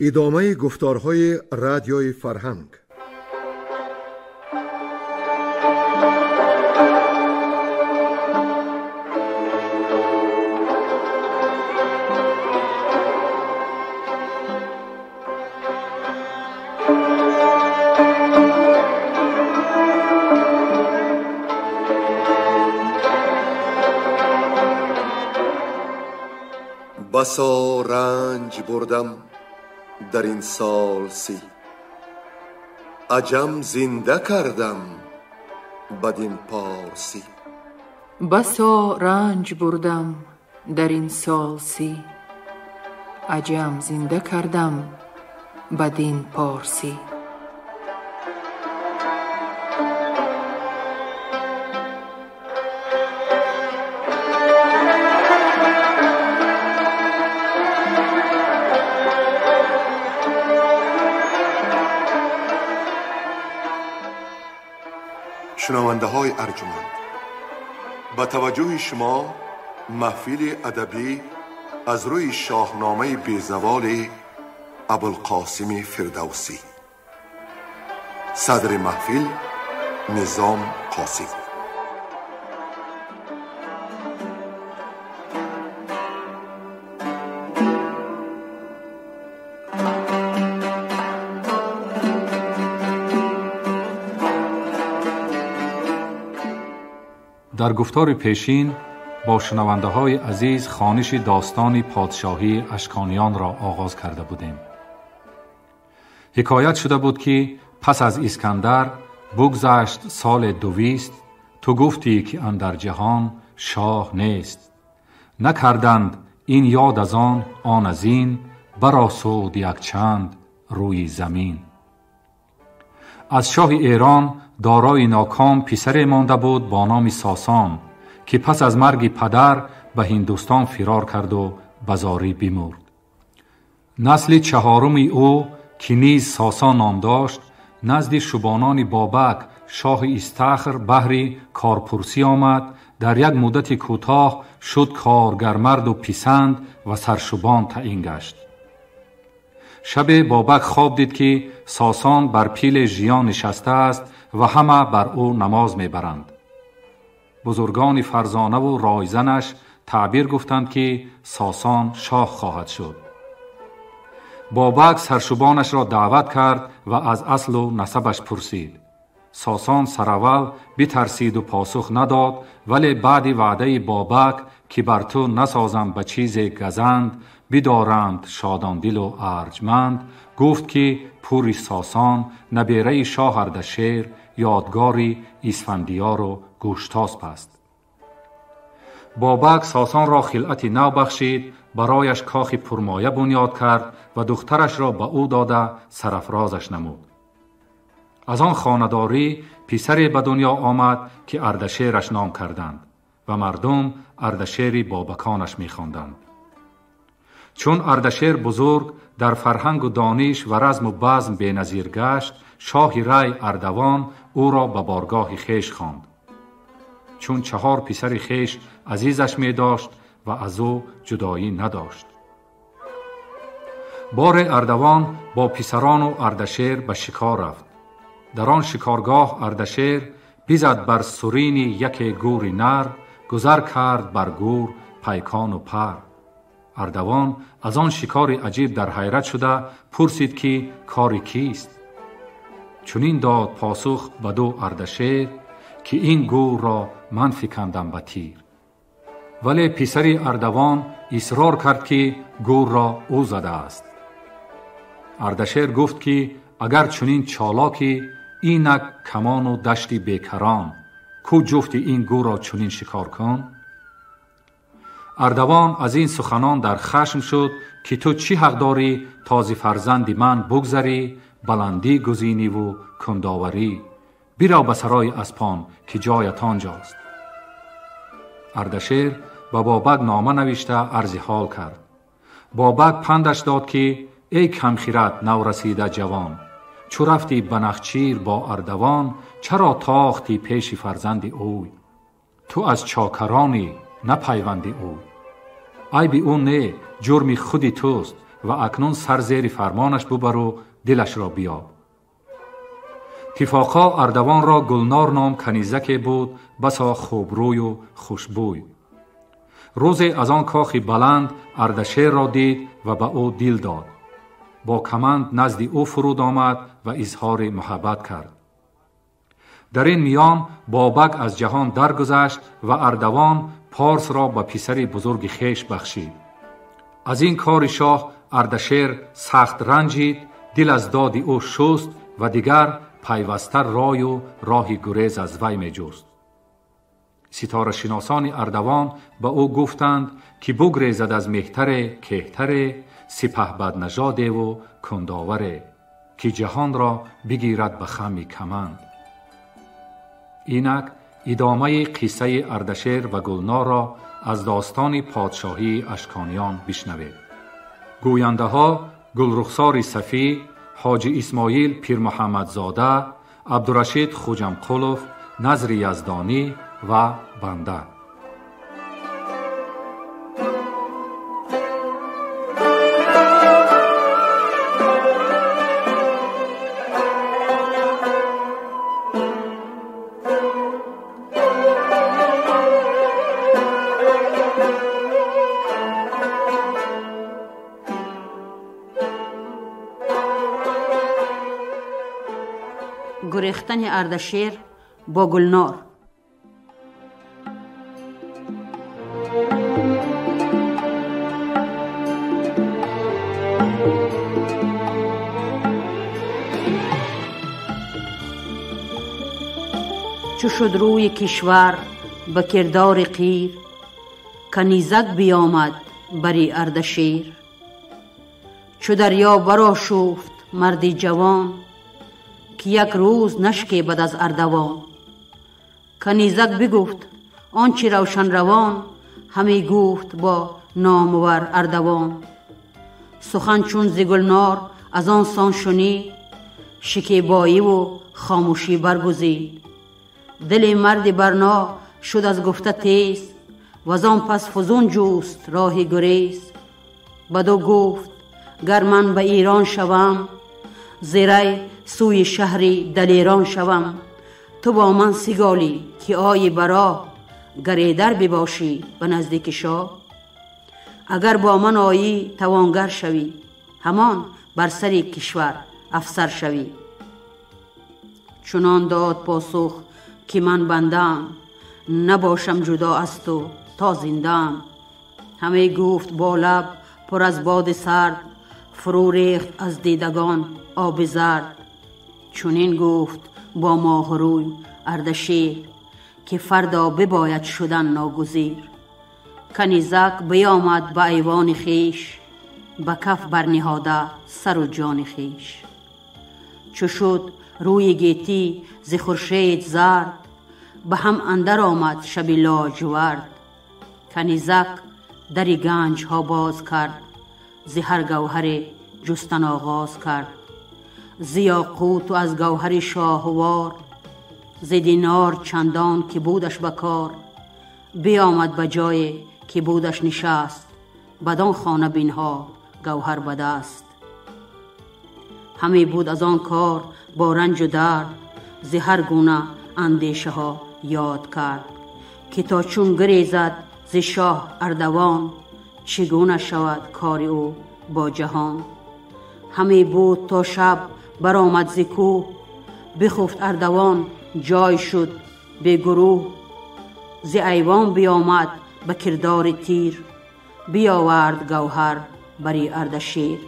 Идомаи гуфторҳои радиои фарҳанг. بسا رنج بردم در این سال سی، عجم زنده کردم بدین پارسی. بسا رنج بردم در این سال سی، عجم زنده کردم بدین پارسی. شنونده های ارجمند، با توجه شما محفل ادبی از روی شاهنامه بی‌زوال ابوالقاسم فردوسی. صدر محفل نظام قاسم. در گفتار پیشین با شنونده های عزیز خوانش داستان پادشاهی اشکانیان را آغاز کرده بودیم. حکایت شده بود که پس از اسکندر بگذشت سال 200، تو گفتی که اندر جهان شاه نیست. نکردند این یاد از آن، آن از این، برآسود یک چند روی زمین. از شاه ایران دارای ناکام پسری مانده بود با نام ساسان که پس از مرگ پدر به هندوستان فرار کرد و به زاری بمرد. نسل چهارم او که نیز ساسان نام داشت، نزد شبانان بابک شاه استخر بهر کارپرسی آمد. در یک مدت کوتاه شد کارگرمرد و پسند و سرشبان تعیین گشت. شب بابک خواب دید که ساسان بر پیل ژیان نشسته است و همه بر او نماز میبرند. بزرگان فرزانه و رایزنش تعبیر گفتند که ساسان شاه خواهد شد. بابک سرشبانش را دعوت کرد و از اصل و نسبش پرسید. ساسان سراول بترسید و پاسخ نداد، ولی بعد وعده بابک که بر تو نسازم به چیز گزند، بدارند شادان دل و ارجمند، گفت که پور ساسان نبیره شاه اردشیر یادگاری اسفندیار و گوشتاسپ است. بابک ساسان را خلعت نو بخشید، برایش کاخ پرمایه بنیاد کرد و دخترش را به او داده سرافرازش نمود. از آن خانداری پسری به دنیا آمد که اردشیرش نام کردند و مردم اردشیر بابکانش می‌خواندند. چون اردشیر بزرگ در فرهنگ و دانش و رزم و بزم بی‌نظیر گشت، شاه رای اردوان او را به بارگاه خیش خواند. چون 4 پسر خیش عزیزش می داشت و از او جدایی نداشت. بار اردوان با پسران و اردشیر به شکار رفت. در آن شکارگاه اردشیر بزد بر سرین یک گور نر، گذر کرد بر گور پیکان و پر. اردوان از آن شکار عجیب در حیرت شده پرسید که کار کیست؟ چنین داد پاسخ به دو اردشیر که این گور را من فکندم به تیر. ولی پسر اردوان اصرار کرد که گور را او زده است. اردشیر گفت که اگر چنین چالاکی، اینک کمان و دشتی بیکران، کو جفت این گور را چنین شکار کن؟ اردوان از این سخنان در خشم شد که تو چی حق داری تازی فرزند من بگذری، بلندی گزینی و کنداوری؟ بیرا به سرای اسپان که جایت آنجاست. اردشیر به بابک نامه نوشته عرض حال کرد. بابک پندش داد که ای کمخیرت نورسیده جوان، چو رفتی به نخچیر با اردوان، چرا تاختی پیش فرزند اوی؟ تو از چاکرانی نه پیوند او. عیب او نه، جرم خودی توست ва акнун сар зери фармонаш бубару дилашро биёб. Тифоқо Ардавонро Гулнор ном канизаке буд, басо хубрӯю хушбӯй. Рӯзе аз он кохи баланд Ардашерро дид ва ба ӯ дил дод. Бо каманд назди ӯ фуруд омад ва изҳори муҳаббат кард. Дар ин миён Бобак аз ҷаҳон даргузашт ва Ардавон Порсро ба писари бузурги хеш бахшид. Аз ин кори шоҳ Ардашер сахт ранҷид, дил аз доди ӯ шуст ва дигар пайваста рою роҳи гурез аз вай меҷуст. Ситорашиносони Ардавон ба ӯ гуфтанд, ки бугрезад аз меҳтаре кеҳтаре, сипаҳбаднажодеву кундоваре, ки ҷаҳонро бигирад ба хами каманд. Инак идомаи қиссаи Ардашер ва Гулнорро аз достони подшоҳии Ашкониён бишнавед. Гӯяндаҳо Гулрухсори Сафӣ, Ҳоҷи Исмоил Пирмуҳаммадзода, Абдурашид Хуҷамқулов, Назри Яздонӣ ва банда. Гурехтани Ардашер бо Гулнор. Чу шуд рӯи кишвар ба кирдори қир, канизак биёмад бари Ардашер. Чу дарё барошуфт марди ҷавон, ки як рӯз нашкебад аз Ардавон. Канизак бигуфт он чи равшанравон, ҳаме гуфт бо номувар Ардавон. Сухан чун зи Гулнор аз он сон шунид, шикебоиву хомӯшӣ баргузид. Дили марди барно шуд аз гуфта тез, ваз он пас фузун ҷуст роҳи гурез. Баду гуфт гар ман ба Эрон шавам, зирай сӯи шаҳри далерон шавам. Ту бо ман сиголӣ ки ои ба роҳ, гаредар бибошӣ ба наздики шоҳ. Агар бо ман оӣ тавонгар шавӣ, ҳамон бар сари кишвар афсар шавӣ. Чунон дод посух ки ман бандаам, набошам ҷудо аз ту то зиндаам. Ҳаме гуфт бо лаб пур аз боди сард, фурӯ рехт аз дидагон оби зард. Чунин гуфт бо моҳрӯй Ардашер, ки фардо бибояд шудан ногузир. Канизак биёмад ба айвони хеш, ба каф барниҳода сару ҷони хеш. Чу шуд рӯи гетӣ зи хуршед зард, ба ҳам андар омад шаби лоҷвард. Канизак дари ганҷҳо боз кард, зи ҳар гавҳаре ҷустан оғоз кард. Зи ёқуту аз гавҳари шоҳувор, зи динор чандон ки будаш ба кор. Биёмад ба ҷое ки будаш нишаст, бадон хона бинҳо гавҳар ба даст. Ҳаме буд аз он кор бо ранҷу дард, зи ҳар гуна андешаҳо ёд кард. Ки то чун гирезад зи шоҳ Ардавон, чӣ гуна шавад кори ӯ бо ҷаҳон. Ҳаме буд то шаб баромад зи кӯҳ, бихуфт Ардавон ҷой шуд бегурӯҳ. Зи айвон биёмад ба кирдори тир, биёвард гавҳар бари Ардашер.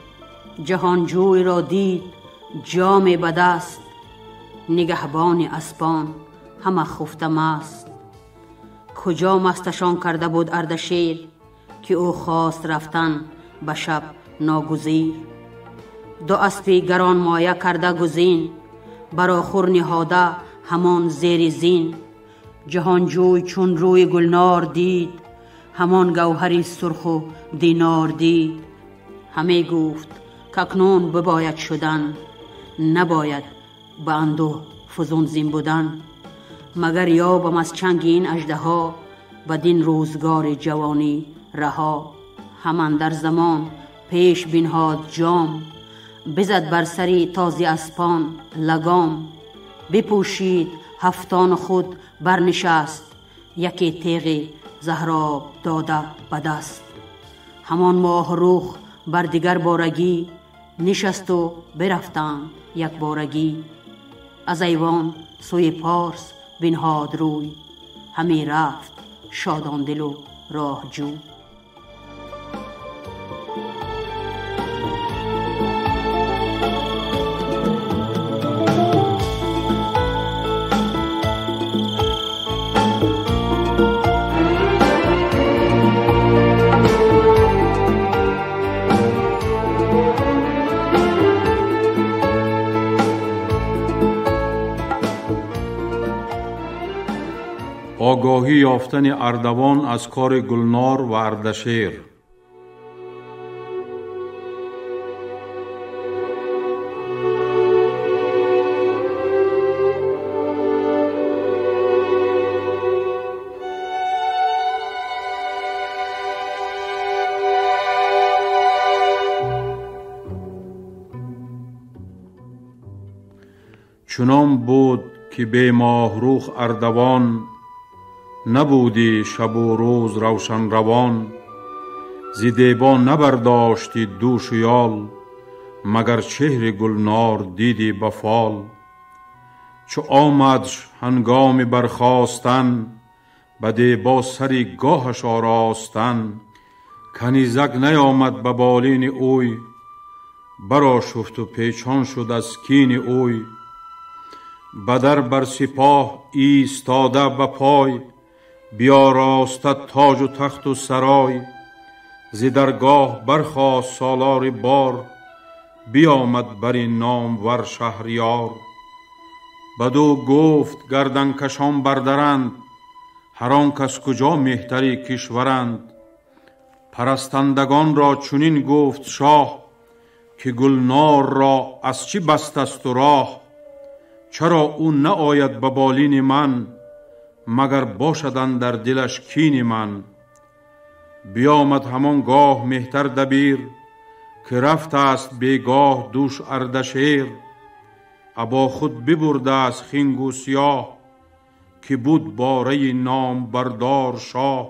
Ҷаҳонҷӯйро дид ҷоме ба даст, нигаҳбони аспон ҳама хуфта маст. Куҷо масташон карда буд Ардашер, ки ӯ хост рафтан ба шаб ногузир. Ду аспи гаронмоя карда гузин, бар охур ниҳода ҳамон зери зин. Ҷаҳонҷӯй чун рӯи Гулнор дид, ҳамон гавҳари сурху динор дид. Ҳаме гуфт какнун бибояд шудан, набояд ба андӯҳ фузун зин будан. Магар ёбам аз чанги ин аждаҳо, бадин рӯзгори ҷавонӣ раҳо. Ҳаман дар замон پیش بنهاد جام، بزد بر سری تازی اسپان لگام. بپوشید هفتان خود برنشست، یکی تیغ زهراب داده به دست. همان ماه رخ بر دیگر بارگی، نشست و برفتند یک بارگی. از ایوان سوی پارس بنهاد روی، همی رفت شادان دل و راه جو. آگاهی یافتن اردوان از کار گلنار و اردشیر. چنان بود که به ماهروخ اردوان، نبودی شب و روز روشن روان. ز دیبا نبرداشتی دوش و یال، مگر چهر گلنار دیدی به فال. چو آمدش هنگام برخاستن، به دیبا سری گاهش آراستن. کنیزک نیامد به بالین اوی، برآشفت و پیچان شد از کین اوی. بدر بر سپاه ایستاده به پای، بیاراسته تاج و تخت و سرای. ز درگاه برخاست سالار بار، بیامد بر این نامور شهریار. بدو گفت گردن کشان بردرند، هر آن کس کجا مهتری کشورند. پرستندگان را چنین گفت شاه، که گلنار را از چی بست است و راه. چرا او نآید به بالین من، مگر باشد اندر دلش کین من. بیامد همان گاه مهتر دبیر، که رفته است بیگاه دوش اردشیر. ابا خود ببرده از خنگ و سیاه، که بود باره نام بردار شاه.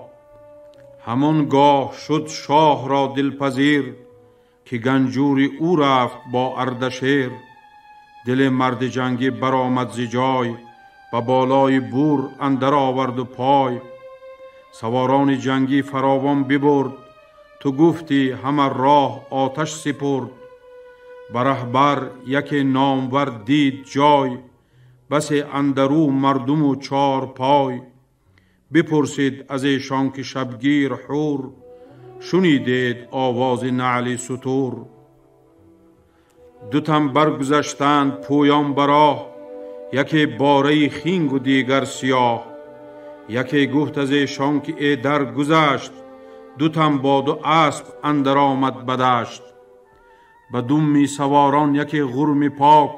همان گاه شد شاه را دلپذیر، که گنجور او رفت با اردشیر. دل مرد جنگی برآمد ز جای، به بالای بور اندر آورد و پای. سواران جنگی فراوان ببرد، تو گفتی همه راه آتش سپرد. به رهبر یک نامور دید جای، بس اندرو مردم و چار پای. بپرسید از ایشان که شبگیر حور، شنیدید آواز نعل ستور. دو تن برگذشتند پویان براه، یکی باره خینگ و دیگر سیاه. یکی گفت از ایشان که ای در گذشت، دو تن با دو اسب اندر آمد بدشت. به دم سواران یکی غرم پاک،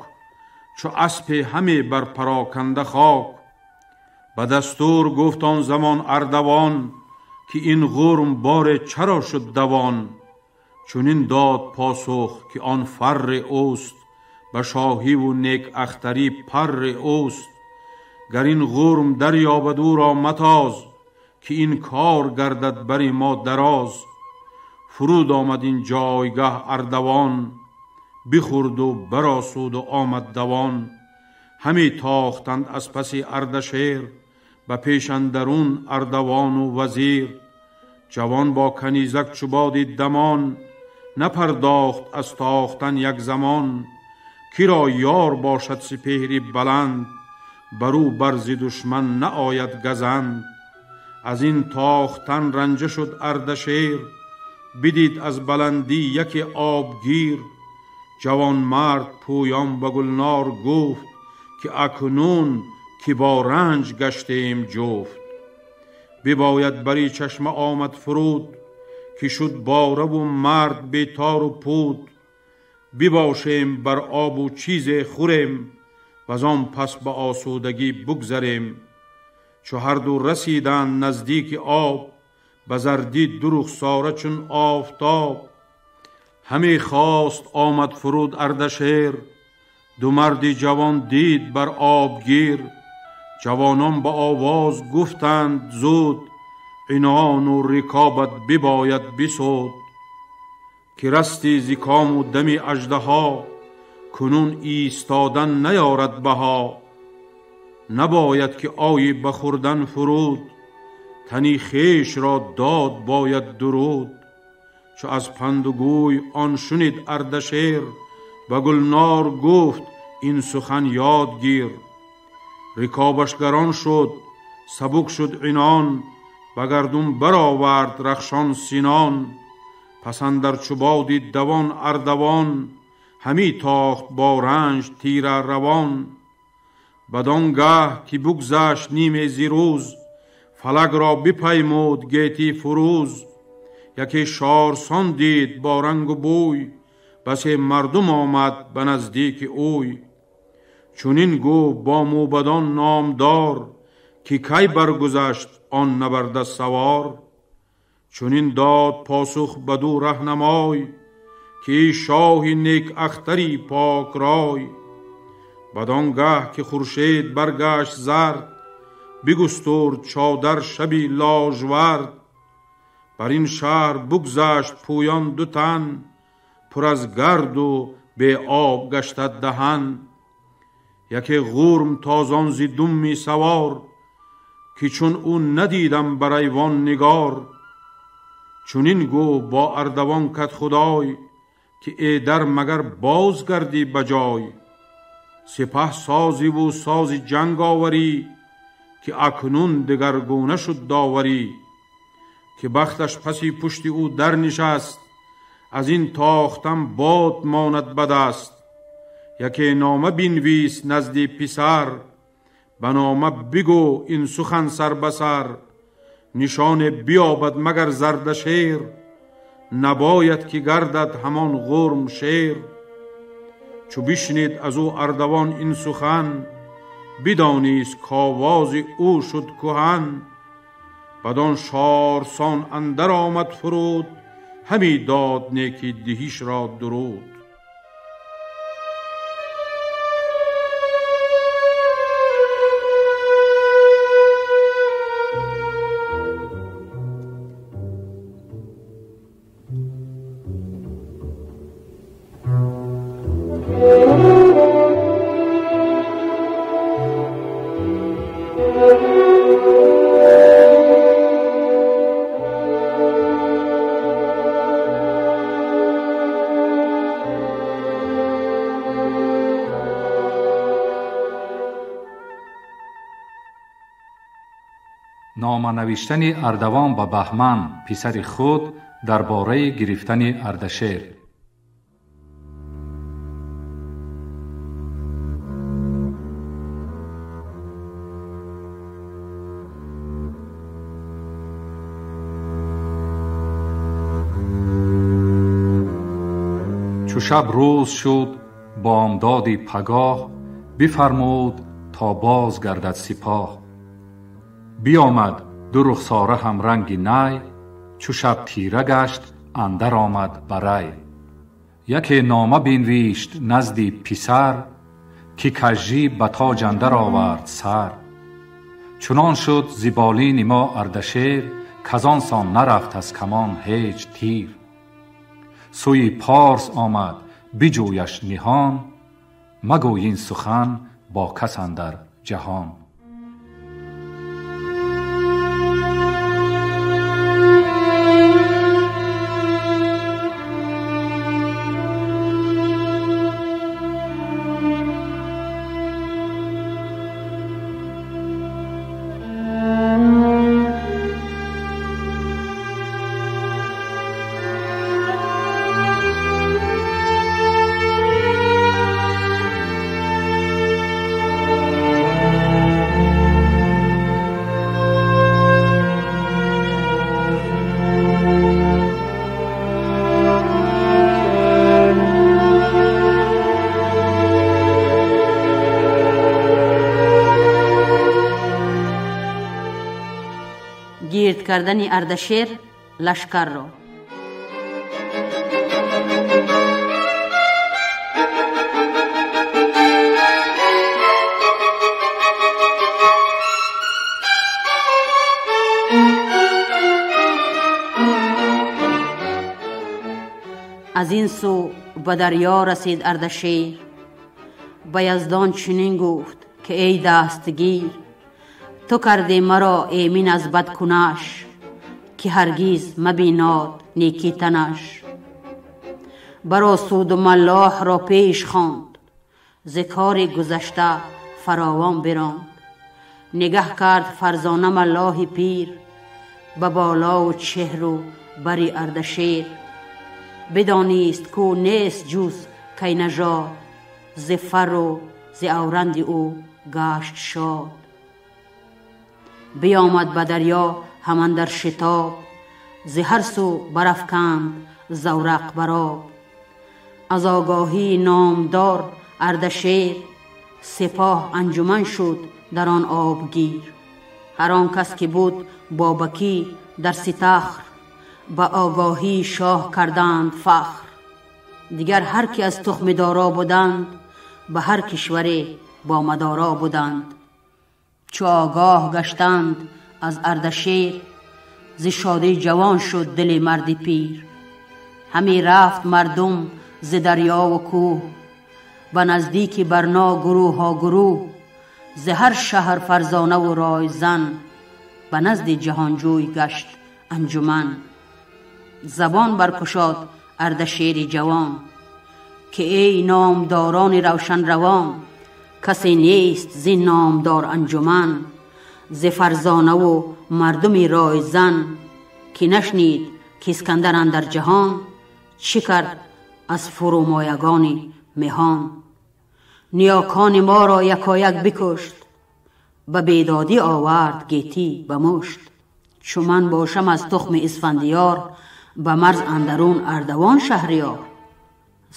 چو اسب همی بر پراکنده خاک. به دستور گفت آن زمان اردوان، که این غرم بار چرا شد دوان. چنین داد پاسخ که آن فر اوست، به شاهی و نیک اختری پر اوست. گر این غرم دریابد او را متاز، که این کار گردد بر ما دراز. فرود آمد این جایگه اردوان، بخورد و برآسود و آمد دوان. همی تاختند از پس اردشیر، به پیش اندرون اردوان و وزیر. جوان با کنیزک چو بادی دمان، نپرداخت از تاختن یک زمان. کی را یار باشد سپهری بلند، برو بر ز دشمن نآید گزند. از این تاختن رنجه شد اردشیر، بدید از بلندی یک آبگیر. جوان مرد پویان به گلنار گفت، که اکنون که با رنج گشتیم جفت. بباید بری چشمه آمد فرود، که شد باره و مرد بی تار و پود. بباشیم بر آب و چیز خوریم، وزان پس به آسودگی بگذریم. چو هر دو رسیدند نزدیک آب، به زردی دو رخساره چون آفتاب. ҳаме хост омад фуруд Ардашер, ду марди ҷавон дид бар обгир. Ҷавонон ба овоз гуфтанд зуд, инону рикобат бибояд бисуд. Ки расти зи кому дами аждаҳо, кунун истодан наёрад баҳо. Набояд ки ои ба хӯрдан фуруд, тани хешро дод бояд дуруд. Чу аз панду гӯй он шунид Ардашер, ба Гулнор гуфт ин сухан ёд гир. Рикобаш гарон шуд, сабук шуд инон, ба гардун баровард рахшон синон. Пас андар чу боди давон Ардавон, ҳамӣ тохт бо ранҷ тира равон. Бадон гаҳ ки бугзашт ниме зи рӯз, фалак ро бипаймуд гети фурӯз. Яке шорсон дид бо рангу бӯй, басе мардум омад ба наздики ӯй. Чунин гуфт бо мӯбадон номдор, ки кай баргузашт он набарда савор. Чунин дод посух баду раҳнамой, ки шоҳи нек ахтари пок рой. Бадон гаҳ ки хуршед баргашт зард, бигустурд чодар шаби ложвард. Бар ин шаҳр бугзашт пӯён ду тан, пур аз гарду беоб гашта даҳан. Яке ғурм тозон зи думми савор, ки чун ӯ надидам бар айвон нигор. Чунин гуфт бо Ардавон кадхудой, ки эдар магар боз гардӣ ба ҷой. Сипаҳ созиву сози ҷанг оварӣ, ки акнун дигаргуна шуд доварӣ. Ки бахташ паси пушти ӯ дар нишаст, аз ин тохтан бод монад ба даст. Яке нома бинвис назди писар, ба нома бигӯ ин сухан сар ба сар. Нишоне биёбад магар Зардашер, набояд ки гардад ҳамон ғурм шер. Чу бишнид аз ӯ Ардавон ин сухан, бидонист к'овози ӯ шуд куҳан. Бадон шорсон андар омад фуруд, ҳами дод неки диҳишро дуруд. Номанавиштани Ардавон ба Баҳман, писари худ, дар бораи гирифтани Ардашер. Чу шаб рӯз шуд, бомдоди пагоҳ, бифармуд то боз гардад сипоҳ. Биомад ду рухсора ҳамранги най, чу шаб тира гашт андар омад барай. Яке нома бинвишт назди писар, ки кажжӣ ба тоҷ андар овард сар. Чунон шуд зи болини мо Ардашер, казон сон нарафт аз камон ҳеҷ тир. Сӯи Порс омад биҷӯяш ниҳон, магӯй ин сухан бо кас андар ҷаҳон. Гирд кардани Ардашер лашкарро. Аз ин сӯ ба дарё расид Ардашер, ба Яздон чунин гуфт ки эй дастгир, ту кардӣ маро эмин аз бадкунаш, ки ҳаргиз мабинод некӣ танаш. Баросуд ва маллоҳро пеш хонд, зи кори гузашта фаровон биронд. Нигаҳ кард фарзона маллоҳи пир, ба болову чеҳру бари Ардашер. Бидонист ку нест ҷуз кайнажод, зи фарру зи авранди ӯ гашт шод. Биёмад ба дарё ҳаман дар шитоб, зи ҳар сӯ барафканд заврақ бар об. Аз огоҳии номдор Ардашер, сипоҳ анҷуман шуд дар он обгир. Ҳар он кас ки буд бобакӣ дар ситахр, ба огоҳии шоҳ карданд фахр. Дигар ҳар ки аз тухми доро буданд, ба ҳар кишваре бо мадоро буданд. Чу огоҳ гаштанд аз Ардашер, зи шодӣ ҷавон шуд дили марди пир. Ҳаме рафт мардум зи дарёву кӯҳ, ба наздики барно гурӯҳҳо гурӯҳ. Зи ҳар шаҳр фарзонаву ройзан, ба назди ҷаҳонҷӯй гашт анҷуман. Забон баркушод Ардашери ҷавон, ки эй номдорони равшанравон, касе нест зин номдор анҷуман. Зи фарзонаву мардуми ройзан, ки нашнид ки Искандар андар ҷаҳон, чӣ кард аз фурӯмоягони меҳон. Ниёкони моро якояк бикушт, ба бедодӣ овард гетӣ ба мушт. Чу ман бошам аз тухми Исфандиёр, ба марз андарун Ардавон шаҳриёр.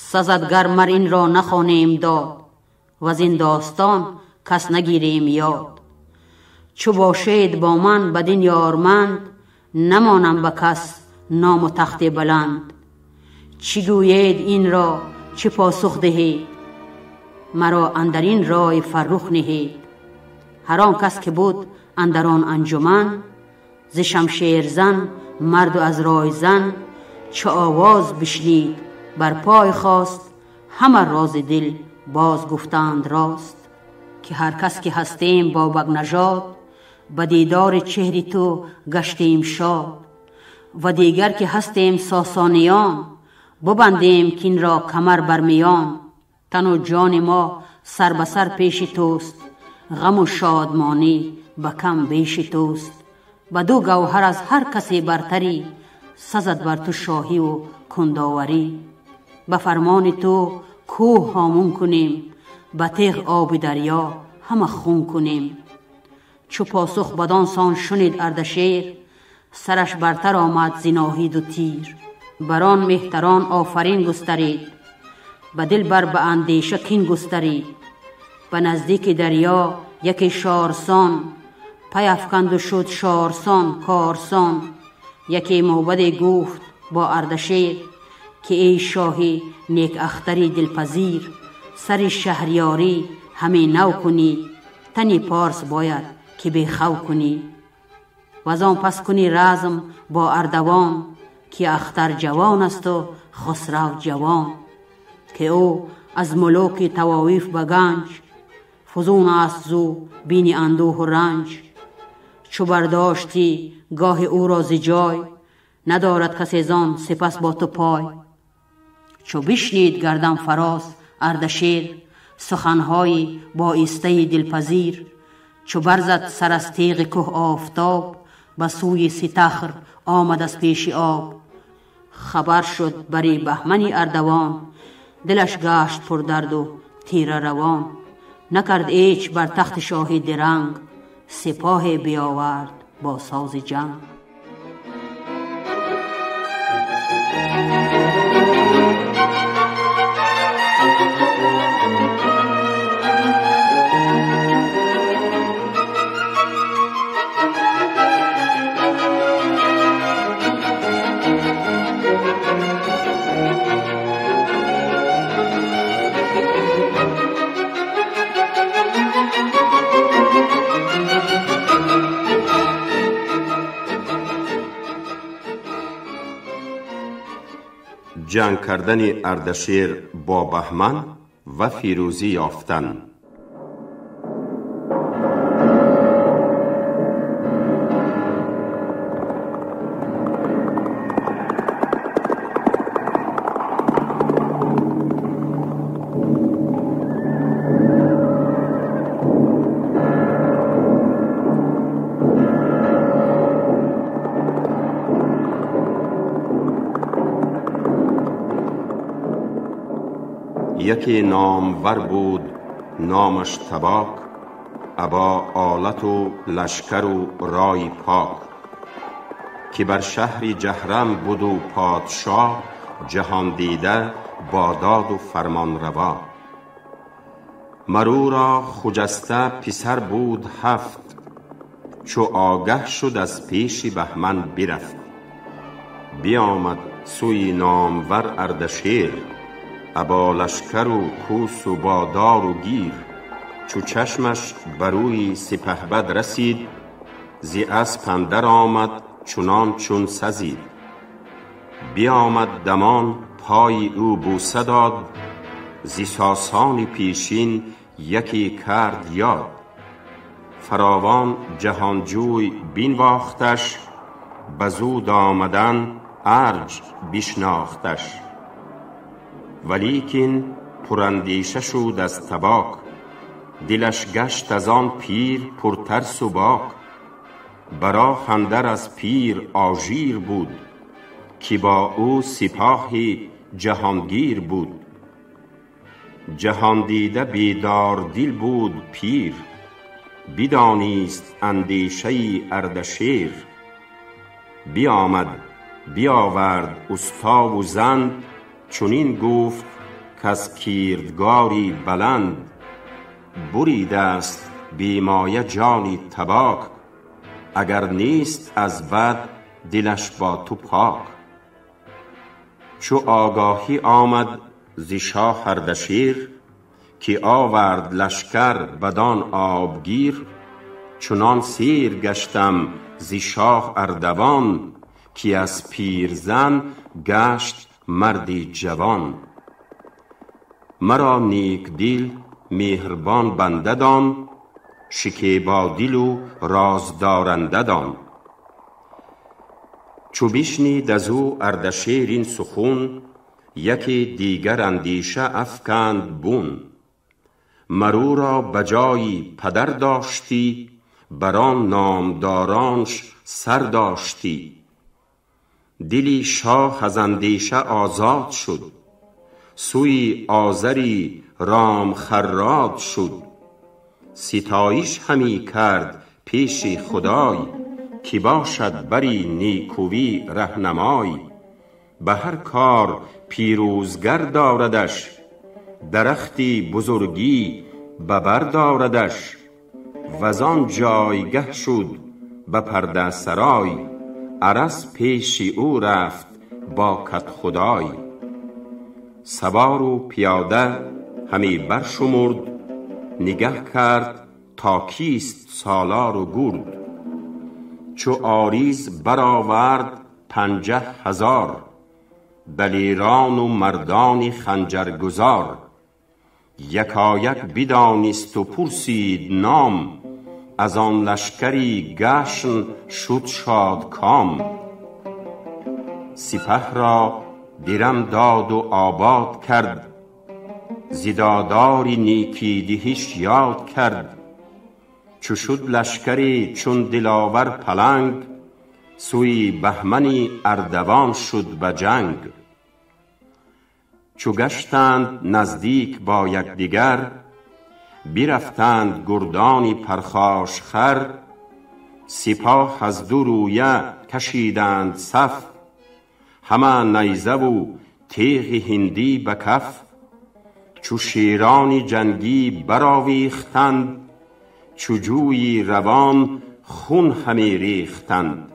Сазад гар мар инро нахонем дод, ваз ин достон кас нагирем ёд. Чу бошед бо ман бадин ёрманд, намонам ба кас ному тахти баланд. Чӣ гӯед инро, чӣ посух диҳед, маро андар ин рой фаррух ниҳед. Ҳар он кас ки буд андар он анҷуман, зи шамшерзан марду аз ройзан, чу овоз бишнид бар пой хост, ҳама рози дил боз гуфтанд рост. Ки ҳар кас ки ҳастем бобакнажод, ба дидори чеҳри ту гаштем шод. Ва дигар ки ҳастем сосониён, бубандем кинро камар бар миён. Тану ҷони мо сар ба сар пеши туст, ғаму шодмонӣ ба кам беши туст. Ба ду гавҳар аз ҳар касе бартарӣ, сазад бар ту шоҳиву кундоварӣ. Ба фармони ту кӯҳ ҳомун кунем, ба теғ оби дарё ҳама хун кунем. Чу посух бадон сон шунид Ардашер, сараш бартар омад зи ноҳиду тир. Бар он меҳтарон офарин густарид, ба дил бар ба андеша кин густарид. Ба наздики дарё яке шорсон, пай афканду шуд шорсон корсон. Яке мӯбаде гуфт бо Ардашер, ки эй шоҳи некахтари дилпазир, сари шаҳриёрӣ ҳаме нав кунӣ, тани порс бояд ки бехав кунӣ. Ваз он пас кунӣ разм бо Ардавон, ки ахтар ҷавон асту хусрав ҷавон. Ки ӯ аз мулуки тавоиф ба ганҷ, фузун аст зу бини андӯҳу ранҷ. Чу бардоштӣ гоҳи ӯро зи ҷой, надорад касе зон сипас бо ту пой. Чу бишнид гардан фароз Ардашер, суханҳои боистаи дилпазир. Чу барзад сар аз теғи кӯҳ офтоб, ба сӯи ситахр омад аз пеши об. Хабар шуд бари баҳмани Ардавон, дилаш гашт пурдарду тира равон. Накард ҳеч бар тахти шоҳӣ диранг, сипоҳе биёвард бо сози ҷанг. Ҷанг кардани Ардашер бо Баҳман ва фирӯзӣ ёфтан. یکی نامور بود نامش تباک، ابا آلت و لشکر و رای پاک. که بر شهری جهرم بود و پادشاه، جهان دیده با داد و فرمان روا. مر او را خجسته پسر بود هفت، چو آگه شد از پیش بهمن برفت. بیامد سوی نامور اردشیر، ابا لشکر و کوس و با دار و گیر. چو چشمش بروی سپهبد رسید، ز اسپ اندر آمد چنان چون سزید. بیامد دمان پای او بوسه داد، ز ساسان پیشین یکی کرد یاد. فراوان جهانجوی بنواختش، بزود آمدن ارج بشناختش. ولیکن پراندیشه شد از تباک، دلش گشت از آن پیر پرترس و باک. براه اندر از پیر آژیر بود، که با او سپاهی جهانگیر بود. جهان دیده بیدار دل بود پیر، بدانیست اندیشه اردشیر. بیامد بیاورد استا و زند، چنین گفت کز کردگاری بلند. بریده است بی مایه جانی تباک، اگر نیست از بد دلش با تو پاک. چو آگاهی آمد ز شاه اردشیر، که آورد لشکر بدان آبگیر. چنان سیر گشتم ز شاه اردوان، که از پیرزن گشت مردی جوان. مرا نیک دل مهربان بنده دان، شکیبا دل و رازدارنده دان. چو بشنید از او اردشیر این سخن، یکی دیگر اندیشه افکند بون. مر او را به جای پدر داشتی، بر آن نامدارانش سر داشتی. دلی شاه از اندیشه آزاد شد، سوی آذری رام خراد شد. ستایش همی کرد پیش خدای، که باشد بری نیکویی رهنمای. به هر کار پیروزگر داردش، درختی بزرگی ببر داردش. وزان جایگه شد به پرده سرای، ارس پیش او رفت با کدخدای. سوار و پیاده همی برشمرد، نگه کرد تا کیست سالار و گرد. چو آریز برآورد 50,000، دلیران و مردان خنجرگزار. یکایک بدانست و پرسید نام، از آن لشکری گشن شد شادکام. سپه را درم داد و آباد کرد، ز دادار نیکی دهش یاد کرد. چو شد لشکری چون دلاور پلنگ، سوی بهمنی اردوان شد به جنگ. چو گشتند نزدیک با یکدیگر، برفتند گردانی پرخاش خر. سپاه از دو رویه کشیدند صف، همه نیزه و تیغ هندی به کف. چو شیران جنگی برآویختند، چو جویی روان خون همی ریختند.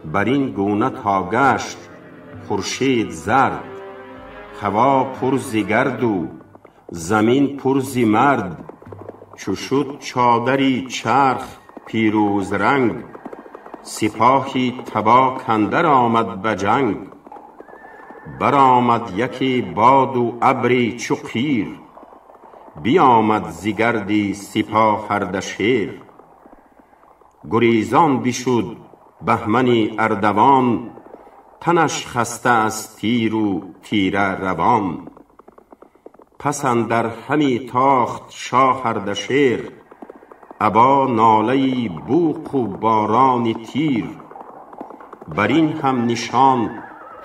بر این گونه تا گشت خورشید زرد، هوا پر ز گرد و زمین پر ز مرد. چو شد چادری چرخ پیروز رنگ، سپاهی تباک اندر آمد به جنگ. برآمد یکی باد و ابری چو قیر، بیامد ز گردی سپاه اردشیر. گریزان بشد بهمنی اردوان، تنش خسته از تیر و تیره روان. پس اندر همی تاخت شاه اردشیر، ابا ناله بوق و باران تیر. بر این هم نشان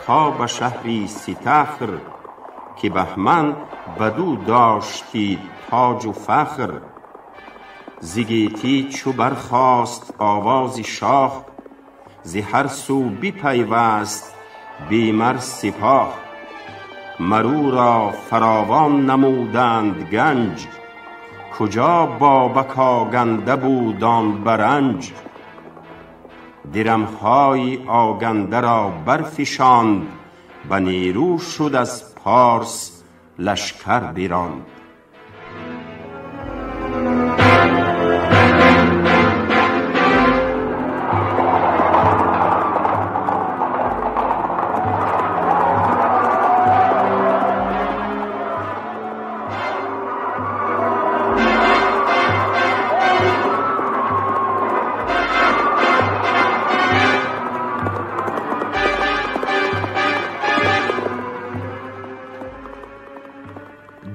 تا به شهری ستخر، که بهمن بدو داشتی تاج و فخر. ز گیتی چو برخاست آواز شاه، ز هر سو بپیوست بی مر سپاه. مر او را فراوان نمودند گنج، کجا بابک آگنده بود آن برنج. درمهای آگنده را برفشاند، به نیرو شد از پارس لشکر براند.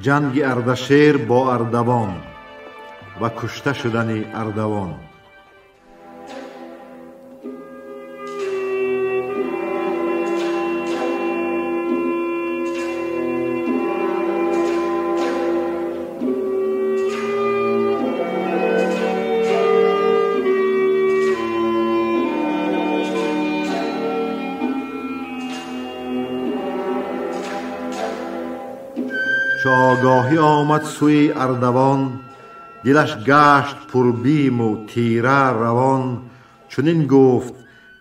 Ҷанги Ардашер бо Ардавон ва кушта шудани Ардавон. چو آگاهی آمد سوی اردوان، دلش گشت پربیم و تیره روان. چنین گفت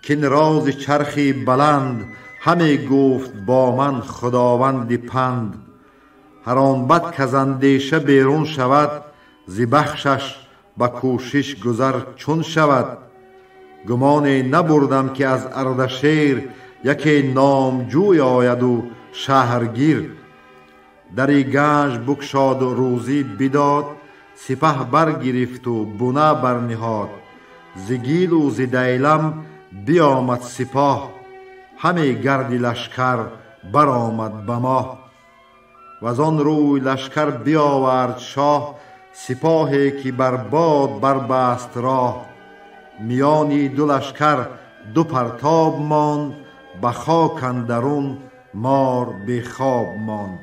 که این راز چرخی بلند، همی گفت با من خداوند پند. هر آن بد کز اندیشه بیرون شود، ز بخشش به کوشش گذر چون شود. گمانی نبردم که از اردشیر، یکی نامجوی آید و شهرگیر. دری گنج بگشاد و روزی بداد، سپه برگرفت و بنه برنهاد. ز گیل و ز دیلم بیامد سپاه، همی گردی لشکر برآمد به ماه. وز آن روی لشکر بیاورد شاه، سپاهی که بر باد بربست راه. میانی دو لشکر دو پرتاب ماند، به خاک اندرون مار بی خواب ماند.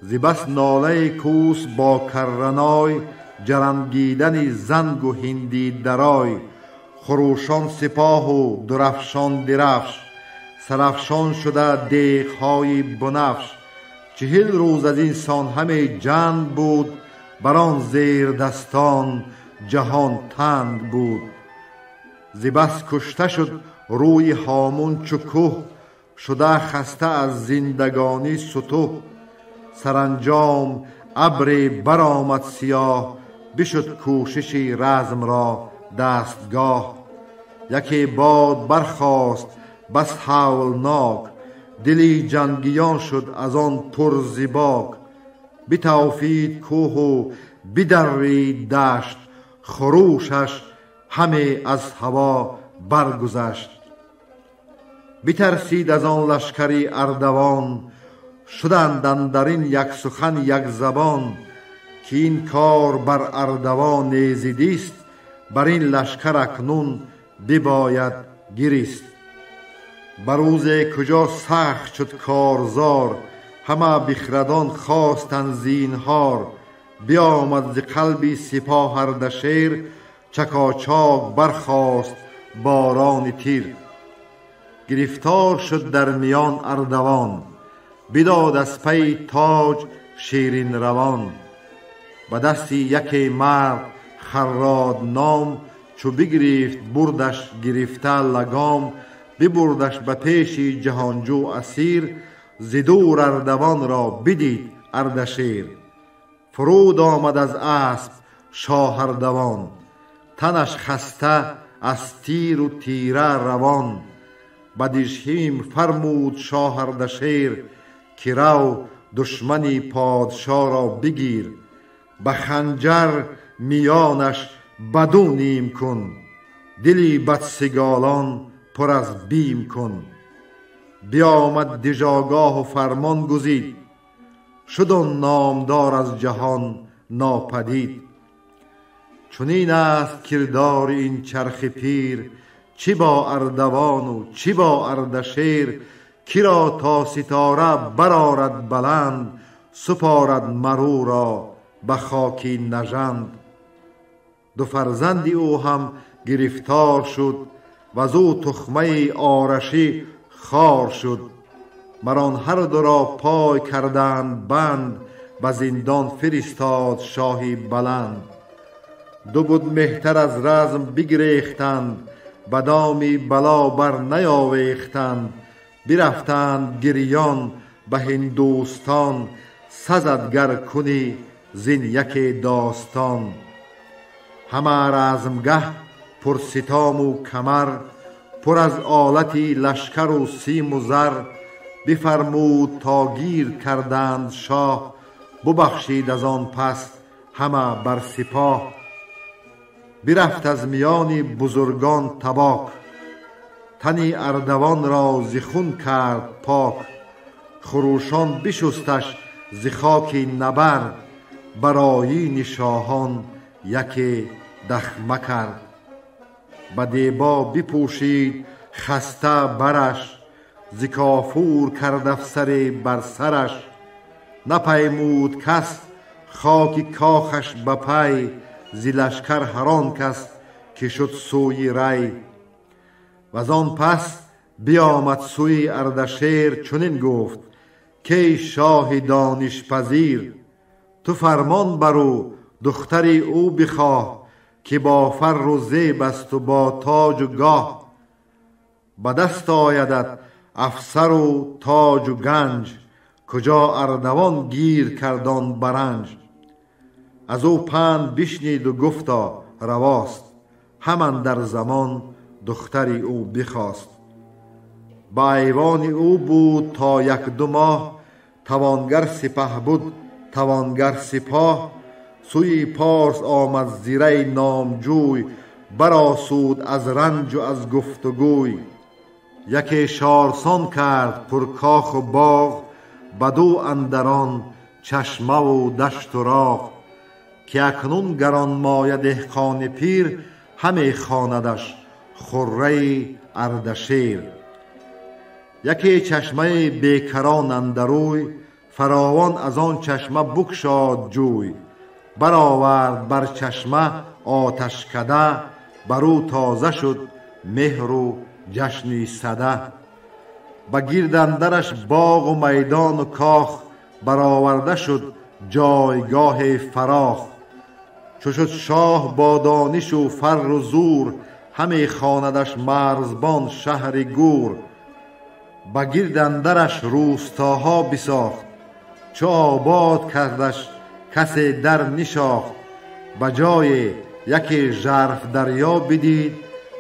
ز بس ناله کوس با کرنای، جرنگیدن زنگ و هندی درای. خروشان سپاه و درفشان درفش، سرافشان شده دیغهای بنفش. 40 روز از این سان همه جنگ بود، بر آن زیر دستان جهان تنگ بود. ز بس کشته شد روی هامون چو که، شده خسته از زندگانی ستوه. سرانجام ابری برآمد سیاه، بشد کوشش رزم را دستگاه. یکی باد برخاست بس هولناک، دلی جنگیان شد از آن پر ز باک. بتافید کوه و بدرید دشت، خروشش همه از هوا برگذشت. بترسید از آن لشکری اردوان، شدند اندرین یک سخن یک زبان. که این کار بر اردوان ایزدیست، بر این لشکر اکنون بباید گریست. بر روز کجا سخت شد کارزار، همه بخردان خواستند زینهار. بیامد ز قلب سپاه اردشیر، چکاچاک برخاست باران تیر. گرفتار شد در میان اردوان، بداد از پی تاج شیرین روان. به دست یکی مرد خراد نام، چو بگرفت بردش گرفته لگام. ببردش به پیش جهانجو اسیر، ز دور اردوان را بدید اردشیر. فرود آمد از اسب شاه اردوان، تنش خسته از تیر و تیره روان. Ба дижҳим фармуд шоҳ Ардашер, ки рав душмани подшоҳро бигир. Ба ханҷар миёнаш баду ним кун, дили бадсиголон пур аз бим кун. Биомад дижогоҳу фармон гузид, шуд он номдор аз ҷаҳон нопадид. Чунин аст кирдори ин чархи пир, чӣ бо Ардавону чӣ бо Ардашер. Киро то ситора барорад баланд, супорад маруро ба хоки нажанд. Ду фарзанди ӯ ҳам гирифтор шуд, ваз ӯ тухмаи орашӣ хор шуд. Мар он ҳар дуро пой карданд банд, ба зиндон фиристод шоҳи баланд. Ду буд меҳтар аз разм бигрехтанд, ба доми бало бар наёвехтанд. Бирафтанд гирён ба ҳиндустон, сазад гар кунӣ зин яке достон. Ҳама размгаҳ пурситому камар, пур аз олати лашкару симу зар. Бифармуд то гир карданд шоҳ, бубахшид аз он пас ҳама бар сипоҳ. Бирафт аз миёни бузургон табок, тани Ардавонро зи хун кард пок. Хурӯшон бишусташ зи хоки набард, бар оини шоҳон яке дахма кард. Ба дебо бипӯшид хаста бараш, зи кофур кард афсаре бар сараш. Напаймуд кас хоки кохаш ба пай, зи лашкар ҳар он кас ки шуд сӯи рай. Ваз он пас биомад сӯи Ардашер, чунин гуфт: кей шоҳи донишпазир, ту фармон бар ӯ духтари ӯ бихоҳ, ки бо фарру зеб асту бо тоҷу гоҳ. Ба даст оядат афсару тоҷу ганҷ, куҷо Ардавон гир кард он баранҷ. Аз ӯ панд бишниду гуфто равост, ҳаман дар замон духтари ӯ бихост. Ба айвони ӯ буд то як-ду моҳ, тавонгар сипаҳ буд тавонгар сипоҳ. Сӯи Порс омад зираи номҷӯй, баросуд аз ранҷу аз гуфтугӯй. Яке шорсон кард пуркоху боғ, баду андарон чашмаву дашту роғ. Ки акнун гаронмоя деҳқони пир, ҳаме хонадаш хурраи Ардашер. Яке чашмаи бекарон андарӯй, фаровон аз он чашма букшод ҷӯй. Баровард бар чашма оташкада, бар ӯ тоза шуд меҳру ҷашни сада. Ба гирд андараш боғу майдону кох, бароварда шуд ҷойгоҳи фарох. Чу шуд шоҳ бо донишу фарру зур, ҳаме хонадаш марзбон шаҳри гур. Ба гирд андараш рӯстоҳо бисохт, чу обод кардаш касе дар нишохт. Ба ҷое яке жарф дарё бидид,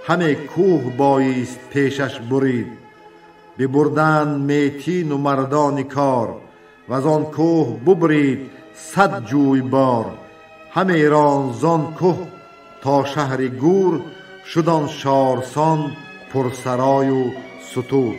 ҳаме кӯҳ боист пешаш бурид. Бибурданд метину мардони кор, ваз он кӯҳ бубрид 100 ҷӯйбор. Ҳаме рон зон кӯҳ то шаҳри гур, шуд он шорсон пурсарою сутур.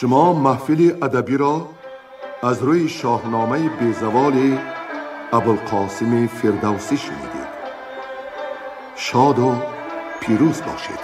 Шумо маҳфили адабиро аз рӯи шоҳномаи безаволи Абулқосими Фирдавсӣ шунидед. Шоду пирӯз бошед.